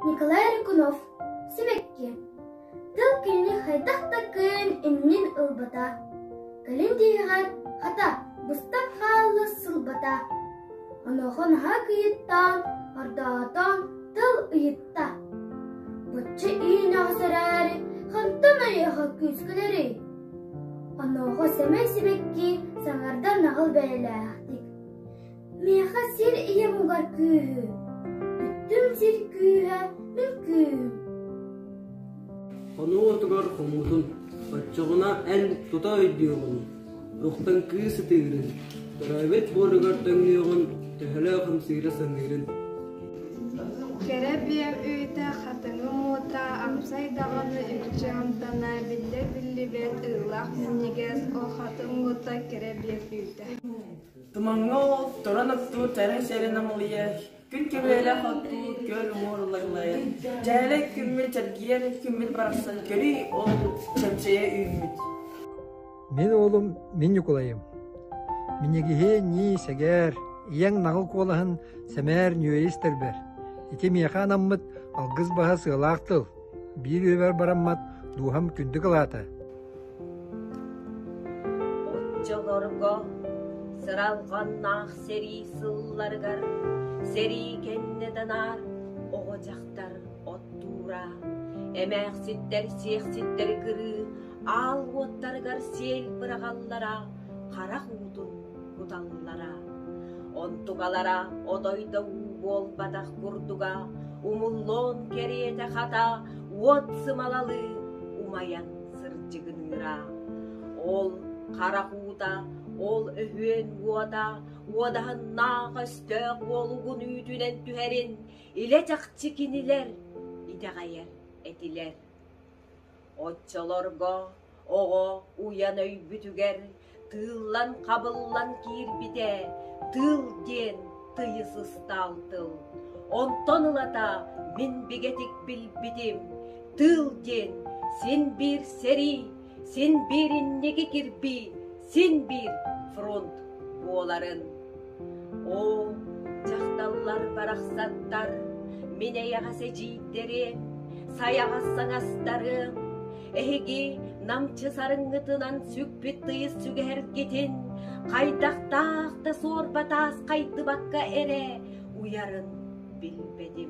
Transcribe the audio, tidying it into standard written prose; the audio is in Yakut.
Николай Рыкунов, Сибэкки. Тыл кинини хайдах да кыайан иннин ылбата. Кэлин тиһэҕэр, хата, быстан хаалла сылбата. Онуоха наһаа кыйыттаан, ордоотоон тыл ыйытта. Бачча иинэҕэс эрээри, хантан айыаха күүс кэлэрий? Онуоха сэмэй сибэкки саҥардан наҕыл бэйэлээхтик. Миэхэ сир ийэм угар күүһү, бүттүм сир күүһэ мин күүһүм. Хонуу отугар хоммутун, оччоҕуна эн тута өйдүөҕүн, охтон кыыс ытыырын, төрөөбүт буоругар төҥнүөҕүн, төһөлөөх ымсыыра саныырын. Кэрэ биэм үүтэ хатыҥым уота амсай даҕаны үкчү амтана биллэр-биллибэт ыылаах минньигэс ол хатыҥ уота кэрэ биэм үүтэ. Тумаҥҥа ол туран оттуур чэрэн-сэрэн амалыйар, күн көбүөлэх оттуур күөл уҥуор ыллаглайар, дьээлэй күммүт чэргийэр күммүт барахсан көрүй ол чөмчөйө үүммүт. Мин уолум мин Ньукулайым. Минньигиһи ньии сэгээр, ийэҥ наҕыл куолаһын сэмээр ньүөйэ истэрбэр. Ити миэхэ анаммыт алгыс баһа сыалаах тыл, биир үөбэр бараммат дууһам күндү кылаата. Оччолорго сыралҕаннаах сэрии сылларыгар сэрии кэннэ да наар оҕо-дьахтар оттуура, эмээхситтэр сиэхситтэри кырыы аал уоттарыгар сиэл быраҕаллара, харах уутун куталлара. Онтукалара отой да уу буолбатах курдуга, умуллуон кэриэтэ хата уот сымалалыы умайан сырдьыгыныыра. Ол харах уута, ол өһүөн уота уодаһыннаах өстөөх уолугун үүтүнэн түһэрин илэ-чахчы кинилэр итэҕэйэр этилэр. Оччолорго оҕо уйан өйбүтүгэр тыыллан-хабыллан киирбитэ тыыл диэн тыйыс ыстаал тыл. Онтон ылата мин бигэтик билбитим, тыыл диэн син биир сэрии, син биир инники кирбии, син биир фронт буоларын. Оо, дьахталлар барахсаттар, мин эйэҕэс эдьиийдэрим, сайаҕас саҥастарым, эһиги намчы сарыҥҥытынан сүкпүт тыйыс сүгэһэргитин хайдахтаах да суорба таас хайдыбакка эрэ уйарын билбэтим.